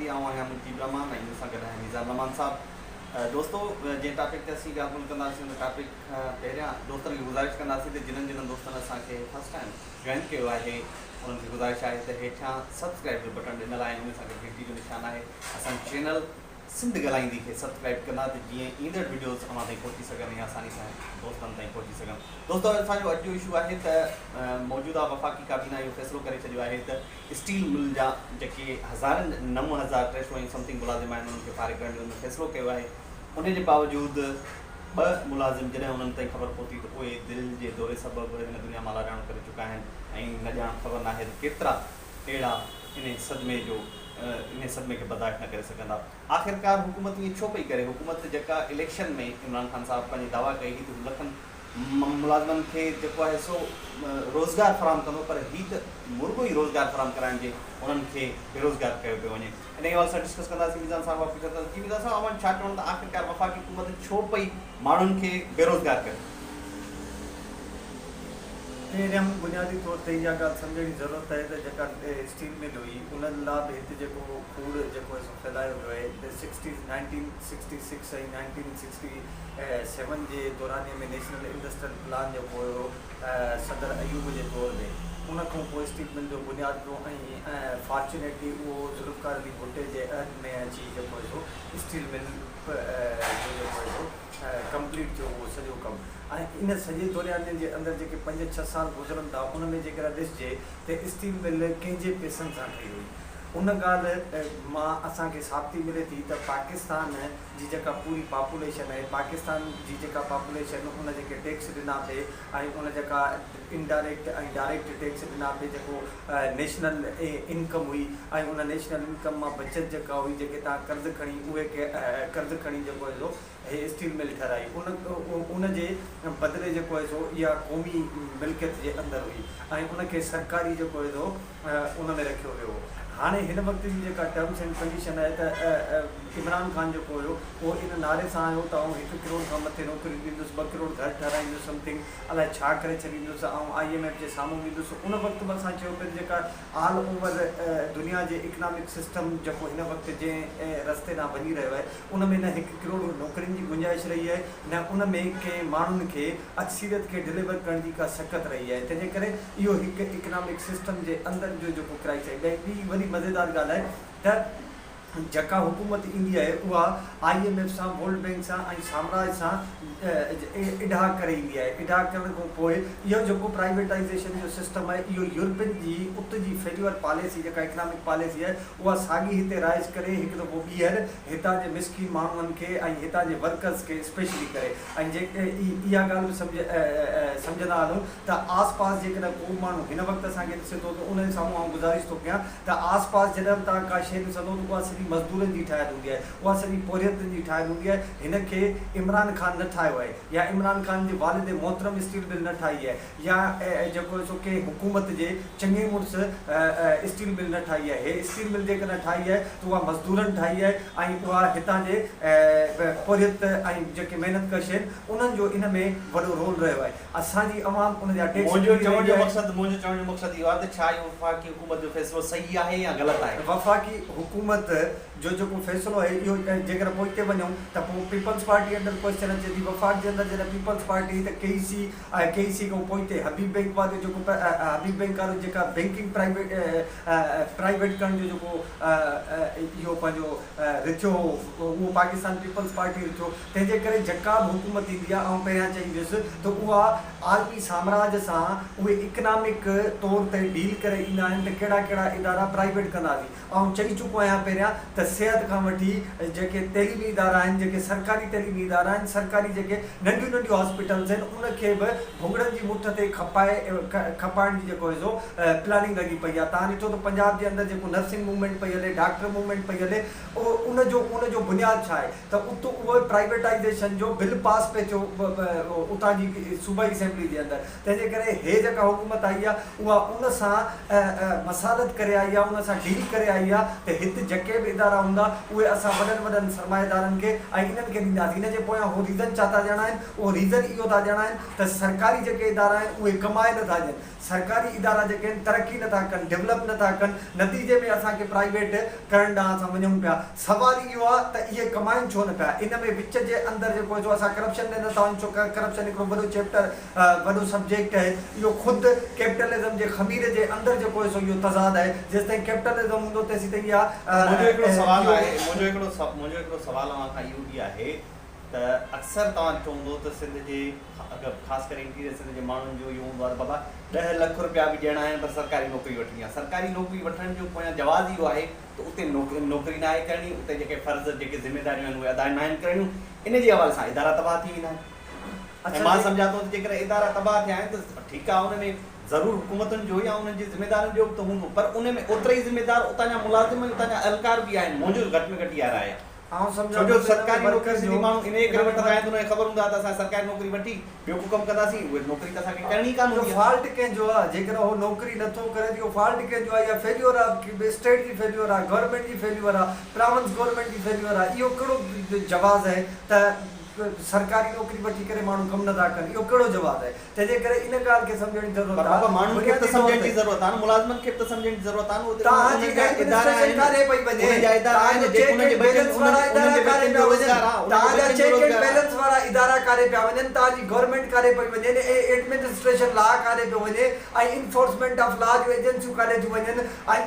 ڳالهائيندي آئون آهيان مجيب رحمان ۽ مون سان گڏ آهن ميزان رحمان صاحب. دوستو جنهن ٽاپڪ تي اسين ڳالهه ٻولهه ڪنداسين ان ٽاپڪ کان پهريان دوستن کي گذارش ڪنداسين ته جنھن جنھن دوستن اسان کي فرسٽ ٽائيم جوائن ڪيو آهي انهن کي گذارش آهي ته هيٺيان سبسڪرائيب جو بٽڻ ڏنل آهي ان سان گڏ گهنٽي جو نشان آهي اسان چينل سنڌ ڳالهائيندي کي سبسڪرائيب ڪندا ته جيئن ايندڙ وڊيوز اوهان تائين پهچي سگهن ۽ آساني سان دوستن تائين پهچي سگهن. دوستو اسان جو اڄ جو اشو آهي ته موجوده وفاقي ڪابينا اهو فيصلو ڪري ڇڏيو آهي ته اسٽيل مل جا جيڪي هزارن 9300 ۽ سمٿنگ ملازم آهن انهن کي فارغ ڪرڻ جو ان فيصلو ڪيو آهي ان جي باوجود ٻه ملازم جڏهن انهن تائين خبر پهتي ته اهي دل جي دوري سبب هن دنيا مان لاڏاڻو ڪري چڪا آهن ۽ نه ڄاڻ خبر ناهي ته ڪيترا اهڙا انهي صدمي جو انهي صدمي کي برداشت نه ڪري سگهندا. آخرڪار حڪومت ائين ڇو پئي ڪري؟ حڪومت جيڪا اليڪشن ۾ عمران خان صاحب پنهنجي دعويٰ ڪئي هئي ته هو لکن ملازمن کي جيڪو آهي سو روزگار فراهم ڪندو پر هي ته مرڳو ئي روزگار فراهم ڪرائڻ جي انهن کي بيروزگار ڪيو پيو وڃي. انهي حوالي سان ڊسڪس ڪنداسين ميزان صاحب کان پڇنداسين جي ميزان صاحب اوهان ڇا چوڻ ته آخرڪار وفاقي حڪومت ڇو پئي ماڻهن کي بيروزگار ڪري؟ پهريان بنيادي طور تي اها ڳالهه سمجهڻ جي ضرورت آهي ته جيڪا اسٽيل مل هئي ان لا به هت جيڪو ڪوڙ جيڪو آهي سو ڦهلايو ويو آهي ته سڪسٽيز 1966 ۽ 1967 جي دورانيي ۾ نيشنل انڊسٽريل پلان جيڪو هيو صدر ايوب جي دور ۾ ان کان پوء اسٽيل مل جو بنياد پيو ۽ فارچونيٽلي اهو ذوالفقار علي ڀٽي جي عهد ۾ اچي جيڪو آهي سو اسٽيل مل جو جيڪو آهي سو ڪمپليٽ ٿيو اهو سڄو ڪم ۽ ان سڄي دورياني جي اندر جيڪي پنج ڇهه سال گذرن ٿا ان ۾ جيڪڏهن ڏسجي ته اسٽيل مل ڪنهن جي پئسن سان ٺهي هئي ان ڳالهه مان اسان کي ثابتي ملي ٿي ته پاڪستان جي جيڪا پوري پاپوليشن آهي پاڪستان جي جيڪا پاپوليشن ان جيڪي ٽيڪس ڏنا پئي ۽ ان جيڪا انڊائريڪٽ ۽ ڊائريڪٽ ٽيڪس ڏنا پئي جيڪو نيشنل انڪم هئي ۽ ان نيشنل انڪم مان بچت جيڪا هئي جيڪي تان قرض کڻي اهي قرض کڻي جيڪو آهي سو هي اسٽيل مل ٺهرائي ان ان جي بدلي جيڪو آهي سو اها قومي ملڪيت جي اندر هئي ۽ ان کي سرڪاري جيڪو آهي سو ان ۾ رکيو ويو هو. هاڻي هن وقت جي جيڪا ٽرمس اينڊ ڪنڊيشن آهي ته عمران خان جيڪو هيو اهو ان نعري سان آيو ته آئون هڪ ڪروڙ کان مٿي نوڪريون ڏيندس ٻه ڪروڙ گهر ٺهرائيندس سمٿنگ الائي ڇا ڪري ڇڏيندس آئون I M F جي سامهون ويندس ان وقت به اسان چيو پئي ته جيڪا آل اوور دنيا جي اڪنامڪ سسٽم جيڪو هن وقت جنهن رستي ڏانهن وڃي رهيو آهي ان ۾ نه هڪ ڪروڙ نوڪرين جي گنجائش رهي آهي نه ان ۾ ڪنهن ماڻهن کي اڪثريت کي ڊليور ڪرڻ جي ڪا سڪت رهي آهي تنهنجي ڪري اهو هڪ اڪنامڪ سسٽم جي اندر جو جيڪو ڪرائسس آهي ٻي وڏي مزيدار ڳالهه آهي ته جيڪا حڪومت ايندي آهي اها I M F سان ورلڊ بينڪ سان ۽ سامراج سان اڍاء ڪري ايندي آهي اڍاء ڪرڻ کان پوء اهو جيڪو پرائيويٽائيزيشن جو سسٽم آهي اهو يورپين جي ات جي فيليور پاليسي جيڪا اڪنامڪ پاليسي آهي اها ساڳي هتي رائج ڪري هڪ دفعو ٻيهر هتان جي مسڪين ماڻهن کي ۽ هتان جي ورڪرز کي اسپيشلي ڪري ۽ جي اها ڳالهه به سمجهندا هلون ته آس پاس جيڪڏهن ڪو به ماڻهو هن وقت اسان کي ڏسي ٿو ته ان جي سامهون آئون گذارش ٿو ڪيان ته آس پاس جڏهن به توهان ڪا شيء ڏسندو ته اها سڄي مزدورن جي ٺاهيل هوندي آهي اها سڄي پورهيتن جي ٺاهيل هوندي آهي هن کي عمران خان نه ٺاهيو آهي يا عمران خان جي والد محترم اسٽيل مل نه ٺاهي آهي يا جيڪو سو ڪنهن حڪومت جي چڱي مڙس اسٽيل مل نه ٺاهي آهي. هي اسٽيل مل جيڪڏهن ٺاهي آهي ته اها مزدورن ٺاهي آهي ۽ اها هتان جي پورهيت ۽ جيڪي محنت ڪش آهن انهن جو ان ۾ وڏو رول رهيو آهي. اسان جي عوام ان جا ٽيڪس منهنجو ڏيندي چوڻ رهي جو آهي. مقصد منهنجو چوڻ جو مقصد اهو آهي ته ڇا اهو وفاقي حڪومت جو فيصلو صحيح آهي يا غلط آهي؟ وفاقي حڪومت جو جيڪو فيصلو آهي اهو جيڪڏهن پوئتي وڃون ته پوء پيپلز پارٽي اندر ڪوئسچن اچي ٿي وفاق جي اندر جڏهن پيپلز پارٽي هئي ته ڪي اي سي ۽ ڪي اي سي کان پوئتي حبيب بينڪ وارو جيڪو حبيب بينڪ وارو جيڪا بينڪنگ پرائيويٽ پرائيويٽ ڪرڻ جو جيڪو اهو پنهنجو رٿيو هو اهو پاڪستان پيپلز پارٽي رٿيو تنهن جي ڪري جيڪا به حڪومت ايندي آهي آئون پهريان چئي ويس ته اها عالمي سامراج سان اهي اڪنامڪ طور تي ڊيل ڪري ايندا آهن ته ڪهڙا ڪهڙا ادارا پرائيويٽ ڪنداسين آئون چئي چڪو آهيان پهريان ته صحت کان وٺي جيڪي تعليمي ادارا آهن جيڪي سرڪاري تعليمي ادارا آهن سرڪاري جيڪي ننڍيون ننڍيون هاسپيٽلز آهن ان کي به ڀونگڙن جي مٺ تي کپائي کپائڻ جي جيڪو آهي سو پلاننگ لڳي پئي آهي تهان ڏٺو ته پنجاب جي اندر جيڪو نرسنگ موومينٽ پئي هلي ڊاڪٽر موومينٽ پئي هلي ان جو ان جو بنياد ڇا آهي ته ات اهو پرائيويٽائيزيشن جو بل پاس پئي ٿيو اتان جي صوبائي اسيمبلي جي اندر تنهن جي ڪري هي جيڪا حڪومت آئي آهي اها ان سان مصالحت ڪري آئي آهي ان سان ڊيل ڪري آئي آهي ته هت جيڪي به به ادارا هوندا اهي اسان وڏن وڏن سرمائيدارن کي ۽ انهن کي ڏينداسين. ان جي پويان هو ريزن ڇا ٿا ڄاڻائن؟ اهو ريزن اهو ٿا ڄاڻائن ته سرڪاري جيڪي ادارا آهن اهي ڪمائي نه ٿا ڏين. سرڪاري ادارا جيڪي آهن ترقي نه ٿا ڪن، ڊولپ نه ٿا ڪن، نتيجي ۾ اسان کي پرائيويٽ ڪرڻ ڏانهن اسان وڃون پيا. سوال اهو آهي ته اهي ڪمائن ڇو نه پيا؟ ان ۾ وچ جي اندر جيڪو آهي سو اسان ڪرپشن ڏي نه ٿا وڃون ڇو ڪرپشن هڪڙو وڏو چيپٽر وڏو سبجيڪٽ آهي. اهو خود ڪيپٽلزم جي خمير جي اندر جيڪو آهي سو اهو تضاد آهي. جيستائين ڪيپٽلزم هوندو تيسيتائين اها منهنجو هڪڙو سوال اهو. آهي منهنجو هڪڙو منهنجو هڪڙو سوال اوهان کان اهو به آهي ته اڪثر توهان ڏٺو هوندو ته سنڌ جي خاص ڪري انٽيريئر سنڌ جي ماڻهن جو اهو هوندو آهي ته بابا ڏهه لک روپيا به ڏيڻا آهن پر سرڪاري نوڪري وٺڻي آهي. سرڪاري نوڪري وٺڻ جو پويان جواز اهو آهي ته اتي نوڪري ناهي ڪرڻي، اتي جيڪي فرض جيڪي ذميداريون آهن اهي ادا ناهن ڪرڻيون، ان جي حوالي سان ادارا تباهه ٿي ويندا آهن ۽ مان سمجهان ٿو ته جيڪڏهن ادارا تباهه ٿيا آهن ته ٺيڪ آهي ان ۾ ضرور حڪومتن جو يا انهن جي ذميدارن جو به ته هوندو پر ان ۾ اوترا ئي ذميدار اتان جا ملازم ۽ اتان جا اهلڪار به آهن، منهنجو گهٽ ۾ گهٽ اها راء آهي. آئون ڇو سمجهان جو ٿو ته ان ۾ سرڪاري نوڪري ورڪر سنڌي جو ماڻهو انهيء ان ڪري ۾ وٺندا آهن ته انهن کي خبر هوندو آهي ته اسان سرڪاري نوڪري وٺي ٻيو ڪو ڪم ڪنداسين اهي نوڪري ته اسان کي ڪرڻي ئي ڪانه اهو هوندي آهي. فالٽ ڪنهن جو آهي جيڪڏهن اهو نوڪري نه ٿو ڪري ته اهو فالٽ ڪنهن جو آهي اها فيليور آهي اسٽيٽ جي فيليور آهي گورنمينٽ جي فيليور آهي پراونس گورنمينٽ جي فيليور آهي اهو ڪهڙو جواز آهي ته سرڪاري نوڪري وٺي ڪري ماڻهو ڪم نه ٿا ڪن اهو ڪهڙو جواز آهي تنهن جي ڪري ان ڳالهه کي سمجهڻ جي ضرورت پر آهي بابا ماڻهن کي به ته بنيادي طور سمجهڻ جي تي ضرورت آهي نه ملازمن کي به ته سمجهڻ جي ضرورت آهي نه اتي توهان جي انهن جا ادارا ايڊمنسٽريشن آهن ڪاڏي پئي وڃي انهن جا ادارا توهان آهن جو جيڪي چيڪ انهن جي اينڊ ٻچن بيلنس وارا انهن ادارا جي ڪاڏي ٻچن پيا جو وڃن روزگار آهي انهن جي توهان جا ٻچن جو چيڪ اينڊ روزگار آهي. بيلنس وارا ادارا ڪاڏي پيا وڃن توهان جي گورنمينٽ ڪاڏي پئي وڃي ۽ ايڊمنسٽريشن لا ڪاڏي پيو وڃي ۽ انفورسمينٽ آف لا جون ايجنسيون ڪاڏي ٿيون وڃن ۽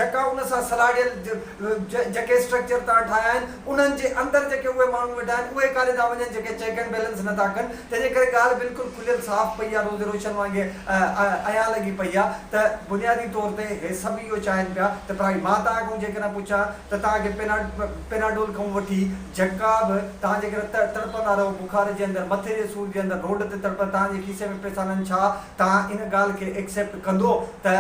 جيڪا ان سان سلهاڙيل جيڪي اسٽرڪچر توهان ٺاهيا آهن انهن جي اندر جيڪي اهي ماڻهو ويٺا آهن اهي ڪاڏي ٿا وڃن جيڪي چيڪ اينڊ بيلنس نه ٿا ڪن تنهن جي ڪري ڳالهه بلڪل کليل صاف پئي آهي روز روشن وانگي عيان لڳي پئي آهي ته بنيادي طور تي هي سڀ اهو چاهين پيا ته پرائي مان توهان کان جيڪڏهن پڇان ته توهان کي پيناڊول کان وٺي جيڪا به توهان جيڪڏهن تڙپندا رهو بخار جي اندر مٿي جي سور جي اندر روڊ تي تڙپندا توهان جي کيسي ۾ پئسا ناهن ڇا توهان ان ڳالهه کي ايڪسيپٽ ڪندو ته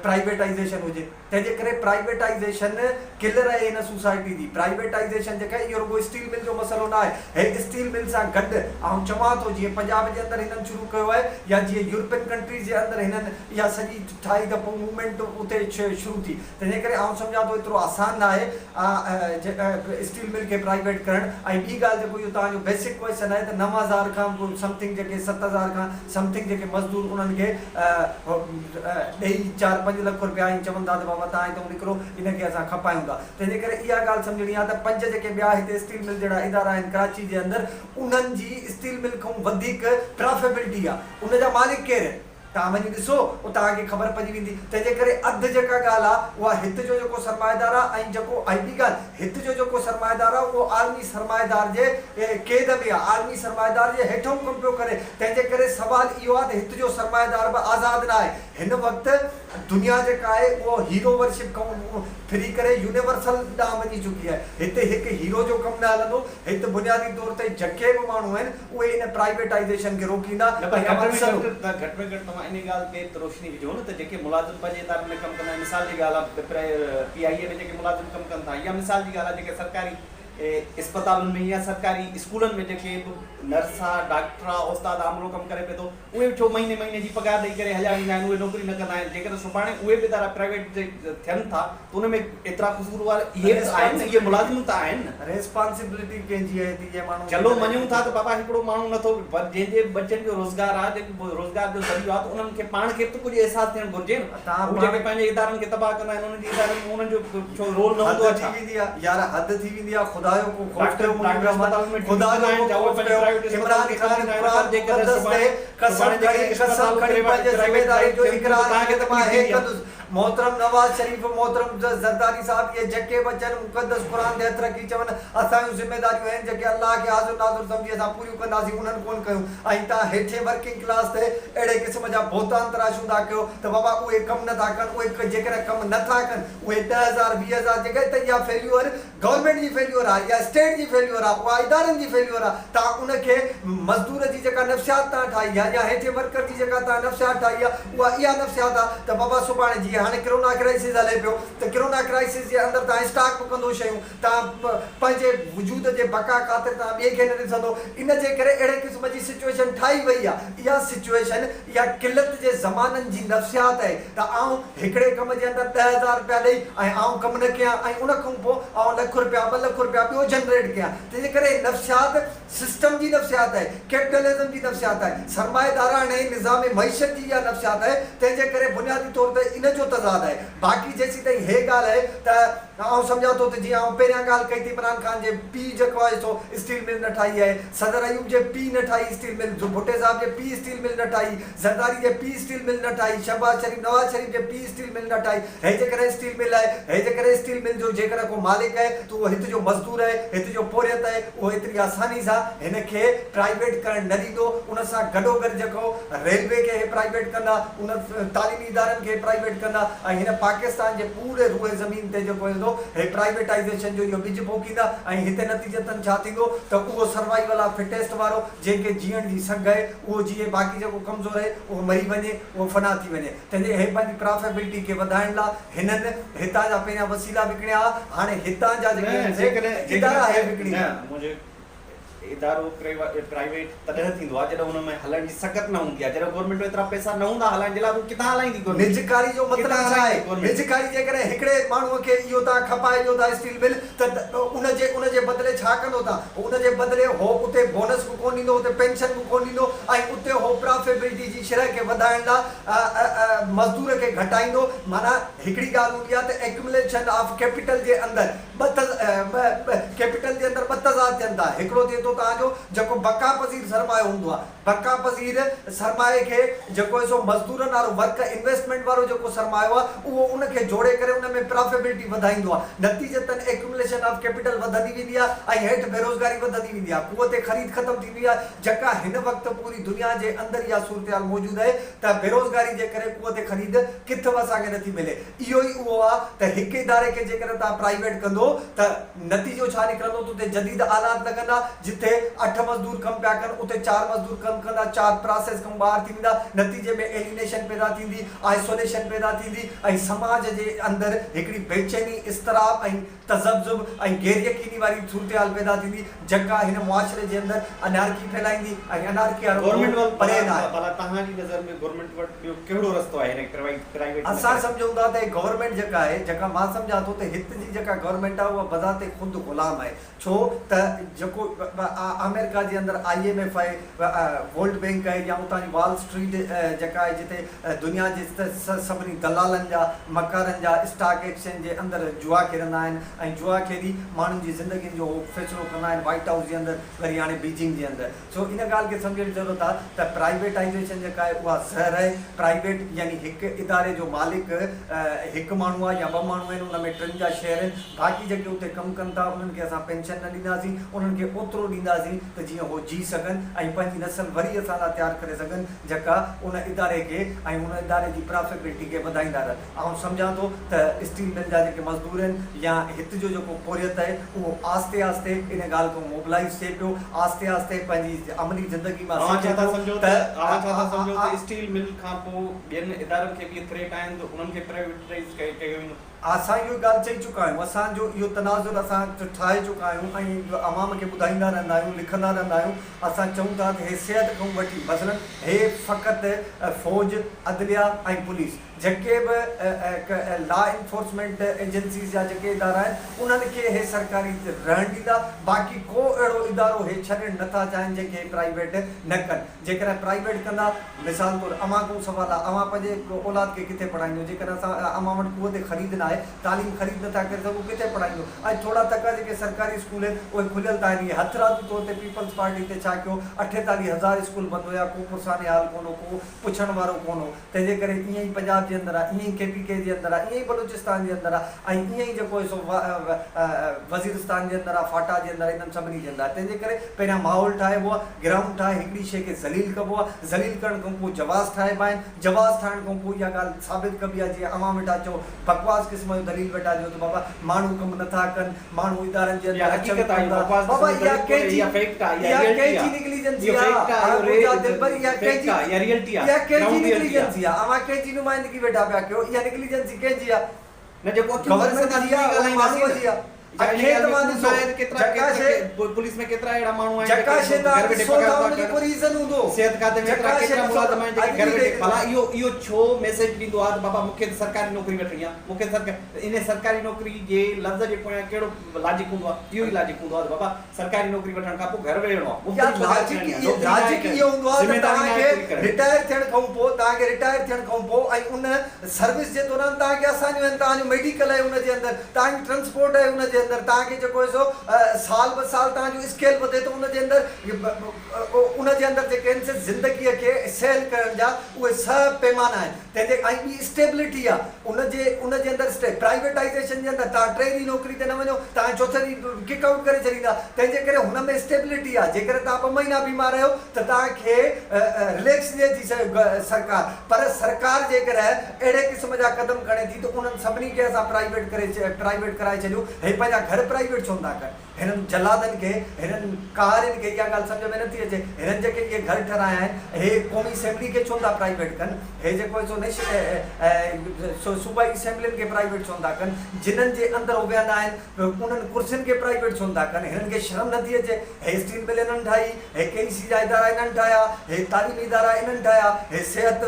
پرائيويٽائيزيشن هجي؟ تنهن جي ڪري پرائيويٽائيزيشن ڪلر آهي هن سوسائٽي جي. پرائيويٽائيزيشن جيڪا آهي اهو رڳو اسٽيل مل جو مسئلو نه آهي. هي اسٽيل مل سان گڏ آئون چوان ٿو جيئن پنجاب جي اندر هنن شروع ڪيو آهي يا جيئن يورپين ڪنٽريز جي اندر هنن اها سڄي ٺاهي ته پوء موومينٽ اتي شروع ٿي. تنهن جي ڪري آئون سمجهان ٿو ايترو آسان نه آهي اسٽيل مل کي پرائيويٽ ڪرڻ ۽ ٻي ڳالهه جيڪو اهو توهان جو بيسڪ ڪوئسچن آهي ته 9000 کان سمٿنگ جيڪي 7000 کان سمٿنگ جيڪي مزدور انهن کي ڏئي چار پنج لک رپيا ۽ چون ٿا ته بابا توهان هتئون نڪرو ان کي اسان کپايون ٿا تنهن جي ڪري اها ڳالهه سمجهڻي آهي ته پنج جيڪي ٻيا هتي اسٽيل مل جهڙا ادارا آهن ڪراچي جي اندر انهن جي اسٽيل مل کان وڌيڪ پرافيبلٽي آهي ان جا مالڪ ڪير آهن توهان وڃي ڏسو اتان کي خبر پئجي ويندي تنهن جي ڪري اڌ جيڪا ڳالهه آهي اها هت جو جيڪو سرمائيدار آهي ۽ جيڪو ۽ ٻي ڳالهه هت جو جيڪو سرمائيدار آهي اهو عالمي سرمائيدار جي قيد ۾ آهي عالمي سرمائيدار جي هيٺئون ڪم پيو ڪري تنهن جي ڪري سوال اهو آهي ته هت جو سرمائيدار به آزاد نه آهي هن وقت دنيا جيڪا آهي اهو هيرو ورشپ کان ڦري ڪري يونيورسل ڏانهن وڃي چڪي آهي هتي هڪ هيرو جو ڪم نه هلندو هت بنيادي طور تي جڪي به ماڻهو آهن اهي ان پرائيويٽائيزيشن کي روڪيندا نه پر ۽ گهٽ ۾ اڪثر گهٽ ته گهٽ ۾ گهٽ توهان انهي ڳالهه تي ته روشني وجهو نه ته جيڪي ملازم پنهنجي ادارن ۾ ڪم ڪندا آهن مثال جي ڳالهه آهي پي آء اي ۾ جيڪي ملازم ڪم ڪن ٿا يا مثال جي ڳالهه آهي جيڪي سرڪاري اسپتالن ۾ يا سرڪاري اسڪولن ۾ جيڪي به نرس آ ڊاڪٽر آ استاد آ عملو ڪم ڪري پئي ٿو اهي به ڇو مهيني مهيني جي پگهار ڏئي ڪري هليا ويندا آهن اهي نوڪري نه ڪندا آهن جيڪڏهن سڀاڻي اهي به ادارا پرائيويٽ ٿين ٿا ته ان ۾ ايترا قصور وار اهي به ته آهن نه اهي ملازم ته آهن نه. ريسپانسبلٽي ڪنهن جي آهي ته اهي ماڻهو چلو مڃون ٿا ته بابا هڪڙو ماڻهو نٿو پر جنهن جي ٻچن جو روزگار آهي جيڪو روزگار جو ذريعو آهي ته انهن کي پاڻ کي به ته ڪجهه احساس ٿيڻ گهرجي نه هو جيڪي پنهنجي ادارن کي تباهه ڪندا آهن انهن جي ادارن ۾ انهن جو ڇو رول نه هوندو آهي حد ڇا؟ ٿي ويندي آهي يار حد ٿي ويندي آهي خدا جو ڪو خوف ڊاڪٽر ڪيو منيب ڊاڪٽر الرحمان اسپتالن ۾ خدا ڊيوٽي جو ڪندا آهن ڪو ڇا اهي خوف پنهنجي ڪيو پرائيويٽ اسپتالن عمران کي خان ڪم ڏيندا آهن قرآن پر جيڪڏهن مقدس سڀاڻي تي قسم سڀاڻي کڻي جيڪڏهن قسم اسپتالون کڻي پنهنجي پرائيويٽ ذميدارين جو ٿين ٿيون ته اقرار توهان کي ڪري ته مان تڪليف هي ٿيندي آهي. ڪندس محترم نواز شريف محترم زرداري صاحب اهي جيڪي به اچن مقدس قرآن تي هٿ رکي چون اسان جون ذميداريون آهن جيڪي الله کي حاضر ناظر سمجهي اسان پوريون ڪنداسين انهن ڪونه ڪيون ۽ تان هيٺين ورڪنگ ڪلاس تي اهڙي قسم جا بهتان تراشون ٿا ڪيو ته بابا اهي ڪم نه ٿا ڪن اهي جيڪڏهن ڪم نه ٿا ڪن اهي 10,000 20,000 جيڪي ته اها فيليوئر گورنمينٽ جي فيليور آهي يا اسٽيٽ جي فيليور آهي اها ادارن جي فيليور آهي توهان ان کي مزدور جي جيڪا نفسيات توهان ٺاهي آهي يا هيٺين ورڪر جي جيڪا توهان نفسيات ٺاهي آهي اها اها نفسيات آهي ته بابا سڀاڻي جيئن هاڻي ڪرونا ڪرائسز هلي پيو ته ڪرونا ڪرائسز جي اندر توهان اسٽاڪ به ڪندو شيون توهان پنهنجي وجود جي بقا خاطر توهان ٻئي کي نه ڏسندو ان جي ڪري اهڙي قسم جي سچوئيشن ٺاهي وئي آهي اها سچوئيشن اها قلت جي زمانن جي نفسيات آهي ته آئون هڪڙي ڪم جي اندر 10,000 رپيا ڏئي ۽ آئون ڪم نه ڪيان ۽ ان کان پوء آئون لک رپيا 2 لک رپيا ٻيو جنريٽ ڪيان تنهنجي ڪري نفسيات سسٽم جي نفسيات آهي، ڪيپٽلزم جي نفسيات آهي، سرمائيداراڻي نظام معيشت جي اها نفسيات آهي، تنهن جي ڪري بنيادي طور تي ان جو تضاد آهي. باقي جيسيتائين هيء ڳالهه آهي ته آئون سمجهان ٿو ته جيئن آئون پهريان ڳالهه ڪئي ته عمران خان جي پيء جيڪو آهي سو اسٽيل مل نه ٺاهي آهي، صدر ايوب جي پيء نه ٺاهي اسٽيل مل، ڀٽي صاحب جي پيء اسٽيل مل نه ٺاهي، زرداري جي پيء اسٽيل مل نه ٺاهي، شهباز شريف، نواز شريف جي پيء اسٽيل مل نه ٺاهي، هي جيڪڏهن اسٽيل مل آهي، هي جيڪڏهن اسٽيل مل جو جيڪڏهن ڪو مالڪ آهي ته اهو هت جو مزدور آهي، هت جو پورهيت آهي، اهو ايتري آساني سان هن کي پرائيويٽ ڪرڻ نه ڏيندو، ان سان گڏوگڏ جيڪو ريلوي کي هي پرائيويٽ ڪندا، ان تعليمي ادارن کي پرائيويٽ ڪندا ۽ هن پاڪستان جي پوري روء زمين تي جيڪو ايندو هي پرائيويٽائيزيشن جو اهو ٻج پوکيندا ۽ هتي نتيجتن ڇا ٿيندو ته اهو سروائيول آف فٽيسٽ وارو جنهن کي جيئڻ جي سگهه آهي اهو جيئي باقي جيڪو ڪمزور آهي اهو مري وڃي اهو فنا ٿي وڃي تنهن جي هي پنهنجي پرافيبلٽي کي وڌائڻ لا هنن هتان جا پهريان وسيلا وڪڻيا ها هاڻي هتان جا جيڪي آهن سي ادارا هي وڪڻيندا. نه منهنجي ادارو پرائيويٽ تڏهن ٿيندو آهي جڏهن ان ۾ هلڻ جي سگهت نه هوندي آهي جڏهن گورنمينٽ ۾ ايترا پئسا نه هوندا هلائڻ جي لاء اهو ڪٿان هلائيندي گورنمينٽ نجڪاري جو مطلب ڇا آهي نجڪاري جيڪڏهن هڪڙي ماڻهو کي اهو توهان کپائي ڏيو ٿا اسٽيل مل ته ان جي ان جي بدلي ڇا ڪندو تان ان جي بدلي هو اتي بونس به ڪونه ڏيندو اتي پينشن به ڪونه ڏيندو ۽ اتي هو پرافيبلٽي جي شرح کي وڌائڻ لا مزدور کي گهٽائيندو معنيٰ هڪڙي ڳالهه هوندي آهي ته ايڪيومليشن آف ڪيپيٽل جي اندر ٻه ڪيپيٽل جي اندر ٻه تضاد ٿين ٿا هڪڙو ٿئي ٿو توهان جو جيڪو بقا پذير سرمايو هوندو آهي بقا پذير سرمايي کي جيڪو آهي سو مزدورن وارو ورڪ انويسٽمينٽ وارو جيڪو سرمايو آهي اهو ان کي جوڙي ڪري ان ۾ پرافيبلٽي وڌائيندو آهي نتيجتن ايڪيومليشن آف ڪيپيٽل وڌندي ويندي آهي ۽ هيٺ بيروزگاري وڌندي ويندي آهي قوت خريد ختم ٿيندي آهي جيڪا هن وقت پوري دنيا جي اندر اها صورتحال موجود آهي ته بيروزگاري جي ڪري قوت خريد ڪٿ به اسان کي نٿي ملي اهو ئي اهو آهي ته هڪ اداري کي جيڪڏهن توهان پرائيويٽ ڪندو ته نتيجو ڇا نڪرندو ته اتي جديد آلات لڳندا، جتي اٺ مزدور ڪم پيا ڪن اتي چار مزدور ڪم ڪندا، چار پراسيس کان ٻاهر ٿي ويندا، نتيجي ۾ ايلينيشن پيدا ٿيندي، آئسوليشن پيدا ٿيندي ۽ سماج جي اندر هڪڙي بيچيني، اضطراب ۽ تذبذب ۽ غير يقيني واري صورتحال پيدا ٿيندي، جيڪا هن معاشري جي اندر انارڪي ڦهلائيندي ۽ انارڪي وارو گورنمينٽ وٽ پري ناهي. ڀلا توهان جي نظر ۾ گورنمينٽ وٽ ٻيو ڪهڙو رستو آهي هن کي پرائيويٽ نه اسان سمجهون ٿا ته گورنمينٽ جيڪا آهي، جيڪا مان سمجهان ٿو ته هت جي جيڪا گورنمينٽ آهي اها بذات خود غلام آهي ڇو ته جيڪو آمريڪا جي اندر I M F آهي، ورلڊ بينڪ آهي يا اتان جي وال اسٽريٽ جيڪا آهي جتي دنيا جي سڀني دلالن جا، مڪارن جا اسٽاڪ ايڪسچينج جي اندر جوا کيڏندا آهن ۽ جوا کيڏي ماڻهن جي زندگين جو هو فيصلو ڪندا آهن وائيٽ هائوس جي اندر وري هاڻي بيجنگ جي اندر سو ان ڳالهه کي سمجهڻ جي ضرورت آهي ته پرائيويٽائيزيشن جيڪا آهي اها زهر آهي پرائيويٽ يعني هڪ اداري جو مالڪ هڪ ماڻهو آهي يا ٻه ماڻهو آهن ان ۾ ٽن جا شيئر آهن باقي جيڪي اتي ڪم ڪن ٿا انهن کي اسان پينشن نه ڏينداسين، انهن کي اوترو ڏينداسين ته جيئن هو جي سگهن ۽ پنهنجي نسل وري اسان لاء تيار ڪري سگهن جيڪا ان اداري کي ۽ ان اداري جي پرافيبلٽي کي وڌائيندا رهن. آئون سمجهان ٿو ته اسٽيل مل جا جيڪي مزدور آهن يا هت جو جيڪو پورهيت آهي اهو آهستي آهستي ان ڳالهه کان موبلائيز ٿئي پيو، آهستي آهستي پنهنجي عملي زندگي مان اوهان ڇا ٿا سمجهو ته اوهان ڇا ٿا سمجهو ته اسٽيل مل کان پوء ٻين ادارن کي به اهي ٿريٽ آهن ته انهن کي پرائيويٽائيز ڪيو ويندو؟ اسان اهو ڳالهه چئي چڪا آهيون، اسان جو اهو تناظر اسان ٺاهي چڪا آهيون ۽ عوام کي ٻڌائيندا رهندا آهيون، لکندا رهندا آهيون، اسان چئون ٿا ته هي صحت کان وٺي مثلاً هي فقط فوج، عدليه ۽ پوليس جيڪي به لا انفورسمينٽ ايجنسيز جا جيڪي ادارا آهن انهن کي هي سرڪاري رهڻ ڏيندا، باقي ڪو اهڙو ادارو هي ڇڏڻ نه ٿا چاهين جنهن کي هي پرائيويٽ نه ڪن. جيڪڏهن پرائيويٽ ڪندا، مثال طور اوهان کان سوال آهي، اوهان پنهنجي اولاد کي ڪٿي پڙهائيندو؟ جيڪڏهن اسان اوهان وٽ قوت خريد ناهي، تعليم خريد نٿا ڪري سگهو، ڪٿي پڙهائيندو؟ اڄ ٿورا تڪا جيڪي سرڪاري اسڪول آهن، اهي کليل ته آهن، اهي هٿرادو طور تي پيپلز پارٽي تي ڇا ڪيو، 48 هزار اسڪول بند هيا، ڪو پرسان حال ڪونه هو، ڪو پڇڻ وارو ڪونه هو، تنهن جي ڪري ائين ئي پنجاب جي اندر آهي، ائين ئي ڪي پي ڪي جي اندر آهي، ائين ئي بلوچستان جي اندر آهي ۽ ائين ئي جيڪو آهي سو وزيرستان جي اندر آهي، فاٽا جي اندر آهي، انهن سڀني جي اندر آهي، تنهن جي ڪري پهريان ماحول ٺاهبو آهي، گرائونڊ ٺاهي هڪڙي شيء کي ذليل ڪبو آهي، ذليل ڪرڻ کان پوء جواز ٺاهبا آهن، جواز ٺاهڻ کان پوء اها ڳالهه ثابت ڪبي آهي جيئن اوهان ويٺا چئو بڪواس قسم جو دليل ويٺا ڏيو ته بابا ماڻهو ڪم نه ٿا ڪن، ماڻهو ادارن جي اندر اچن ڪونه ٿا، بابا اها ڪنهن جي اها ڪنهن جي نيگليجنسي آهي، منهنجا دلبر اها ڪنهن جي اها ڪنهن جي نيگليجنسي آهي، اوهان ڪنهن جي نمائندگي. زندگي ويٺا پيا ڪيو، اها نيگليجنسي ڪنهن جي آهي؟ نه جيڪو اکيون ڀري گورنمينٽ سگهنداسين جي آهي، ائين ان ماڻهوء ڳالهائينداسين جي آهي. نه. اکين توهان ڏسو، آهي ته ڪيترا جيڪا شيء پوليس ۾ ڪيترا اهڙا ماڻهو آهن جيڪا جيڪي شيء گهر توهان ويٺي ڏسو پگهار ٿا ٿا ان جو ڪن. ڪو ريزن هوندو. صحت کاتي ۾ جيڪا ايترا شيء ڪيترا ڏسو ملازم آهن جيڪي اڄ گهر جي ويٺي ڊيٽ ڀلا اهو اهو ڇو ميسيج ڏيندو آهي ته بابا مون کي ته سرڪاري نوڪري وٺڻي آهي مون کي سرڪاري انهي سرڪاري نوڪري جي لفظ جي پويان ڪهڙو لاجڪ هوندو آهي اهو ئي لاجڪ هوندو آهي ته بابا سرڪاري نوڪري وٺڻ کان پوء گهر ويهڻو آهي، مفت يا جي پگهار لاجڪ کڻڻي آهي، اهو نوڪري ناهي لاجڪ ڪرڻي، اهو هوندو آهي ته ذميداري توهان ناهي کي پوري ڪرڻي. رٽائر ٿيڻ کان پوء توهان کي رٽائر ٿيڻ کان پوء ۽ ان سروس جي دوران توهان کي آسانيون آهن، توهان جو ميڊيڪل آهي ان جي اندر، توهان جي ٽرانسپورٽ آهي ان جي اندر، توهان کي جيڪو آهي سو سال به سال توهان جو اسڪيل وڌي ٿو ان جي اندر ان جي اندر جيڪي آهن سي زندگيء کي سهل ڪرڻ جا اهي سڀ پيمانا آهن. تنهن جي ۽ ٻي اسٽيبلٽي آ ان جي ان جي اندر پرائيويٽائيزيشن جي اندر توهان ٽي ڏينهن نوڪري تي نه وڃو توهان کي چوٿين ڏينهن ڪڪ آئوٽ ڪري ڇڏيندا تنهن جي ڪري هن ۾ اسٽيبلٽي آ جيڪڏهن توهان ٻه مهينا بيمار آهيو ته توهان کي رليڪس ڏئي ٿي سرڪار پر سرڪار جيڪڏهن اهڙي قسم جا قدم کڻي ٿي ته انهن سڀني کي اسان پرائيويٽ ڪري پرائيويٽ ڪرائي ڇڏيون هي پنهنجا گهر پرائيويٽ ڇو نٿا ڪن. هنن جلادن کي، هنن قهارين کي اها ڳالهه سمجهه ۾ نٿي اچي. هنن جيڪي اهي گهر ٺهرايا آهن، اهي قومي اسيمبلي کي ڇو نٿا پرائيويٽ ڪن؟ هي جيڪو آهي سو صوبائي اسيمبلين کي پرائيويٽ ڇو نٿا ڪن؟ جنن جي اندر هو ويهندا آهن، انهن ڪرسين کي پرائيويٽ ڇو نٿا ڪن؟ هنن کي شرم نٿي اچي؟ هي اسٽيل مل انهن ٺاهي، هي ڪي اي سي جا ادارا انهن ٺاهيا، هي تعليمي ادارا انهن ٺاهيا، هي صحت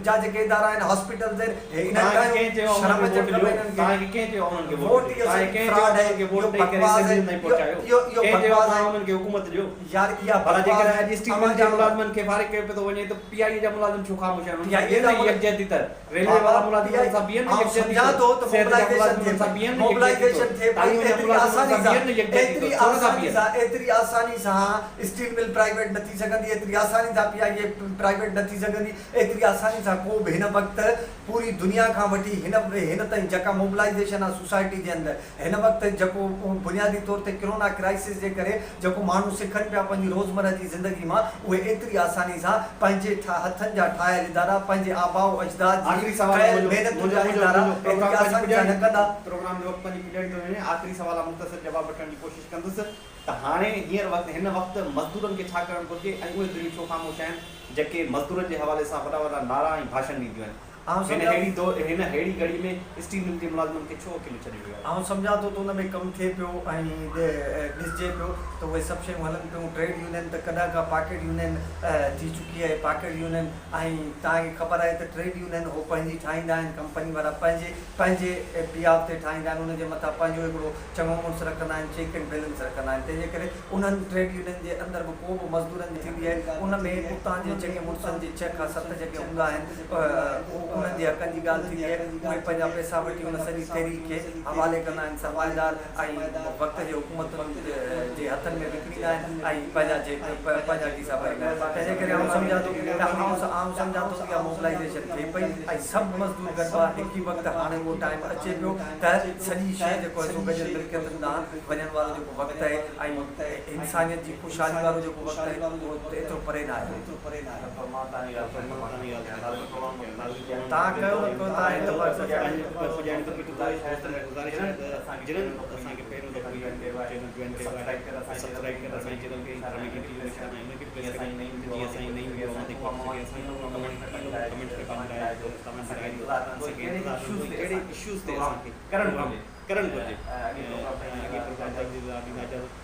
جا جيڪي ادارا آهن، هاسپيٽلز آهن، هي انهن توهان کي ڪنهن ٺاهيون. چيو شرم انهن کي اچڻ ووٽ کپي ڏيو؟ انهن کي. توهان کي ڪنهن چيو انهن کي ووٽ ووٽ ڏيو؟ اهو توهان کي سڄي ڪنهن چيو فراڊ آهي، انهن کي ووٽ اهو ڏئي ڪري بڪواس آهي، اسيمبلين تائين اهو پهچايو؟ اهو اهو ڪنهن چيو بڪواس توهان آهي. انهن کي حڪومت ڏيو؟ يار اها ڀلا بڪواس جيڪڏهن آهي اڄ اسٽيل اوهان مل جي جا ملازمن کي فارغ ڪيو پيو ٿو وڃي ته پي آء اي جا ملازم ڇو خاموش آهن؟ انهن پي سان آء اي بيهن جا نه مل يڪجهتي طور ريلوي بابا وارا پي ملازم آء انهن سان بيهن نه آئون يڪجهتي سمجهان طور ٿو ته صحت جا موبلائيزيشن ملازم ٿئي انهن سان پئي بيهن نه يڪجهتي طور موبلائيزيشن ٿئي پئي تعليم جا ايتري ملازم انهن آساني سان سان بيهن نه يڪجهتي ايتري طور ڇو نٿا آساني بيهن؟ سان ايتري آساني سان اسٽيل مل پرائيويٽ نه ٿي سگهندي ايتري آساني سان پي آء اي پرائيويٽ نه ٿي سگهندي ايتري آساني سان ڪو به هن وقت پوري دنيا کان وٺي هن هن تائين جيڪا موبلائيزيشن آ سوسائٽي جي اندر هن وقت جيڪو بنيادي طور تي ڪرونا ڪرائسس جي ڪري جيڪو ماڻهو سکن پيا پنهنجي روزمره جي زندگي مان اهي ايتري آساني سان پنهنجي هٿن جا ٺاهيل ادارا پنهنجي آباء و اجداد جي آخري سوال ڪيل منهنجو محنتن منهنجو جا منهنجو ادارا منهنجو ايتري پروگرام پنهنجي آساني سان پڄاڻي نه ڪندا. پروگرام جو وقت پنهنجي پڄاڻي ٿو وڃي آخري سوال آ مختصر جواب وٺڻ جي ڪوشش ڪندس ته هاڻي هينئر وقت هن وقت مزدورن کي ڇا ڪرڻ گهرجي ۽ اهي ڌريون ڇو خاموش آهن جيڪي مزدورن جي حوالي سان وڏا وڏا نعرا ۽ ڀاشڻ ڏينديون آهن. آئون هن سمجهان ههڙي دور هن ههڙي گهڙي ۾ اسٽيل مل جي ملازمن کي ڇو اڪيلو ڇڏيو ويو آهي؟ آئون سمجهان ٿو ته ان ۾ ڪم ٿئي پيو ۽ ڏسجي پيو ته اهي سڀ شيون هلن پيون. ٽريڊ يونين ته ڪڏهن کان پاڪيٽ يونين ٿي چڪي آهي. پاڪيٽ يونين ۽ توهان کي خبر آهي ته ٽريڊ يونين هو پنهنجي ٺاهيندا آهن، ڪمپني وارا پنهنجي پنهنجي بيهاف تي ٺاهيندا آهن، ان جي مٿان پنهنجو هڪڙو چڱو مڙس رکندا آهن، چيڪ اينڊ بيلنس رکندا آهن. تنهن جي ڪري انهن ٽريڊ يونين جي اندر به ڪو به مزدورن جي ٿيندي آهي ان ۾ اتان جي چڱي مڙسن جي ڇهه کان ست جيڪي هوندا آهن اهو انهن جي حقن جي ڳالهه ٿيندي آهي اهي پنهنجا پئسا وٺي ان سڄي تحريڪ کي حوالي ڪندا آهن سرمائيدار ۽ وقت جي حڪومتن جي هٿن ۾ وڪڻيندا آهن ۽ پنهنجا جيب پنهنجا کيسا ڀريندا آهن تنهن جي ڪري آئون سمجهان ٿو ته آئون سمجهان ٿو ته اها موبلائيزيشن ٿئي پئي ۽ سڀ مزدور گڏبا هڪ ئي وقت هاڻي اهو ٽائيم اچي پيو ته سڄي شيء جيڪو آهي سو گڏيل ملڪيتن ڏانهن وڃڻ وارو جيڪو وقت آهي ۽ انسانيت جي خوشحالي وارو جيڪو وقت آهي اهو ايترو پري نه آهي. توهان ڪيو نه ڪيو توهان اتفاق سان ڪرڻ گهرجي. ڪرڻ گهرجي. ۽ اڳئين پروگرام تائين انتظار ڏيندا اجازت.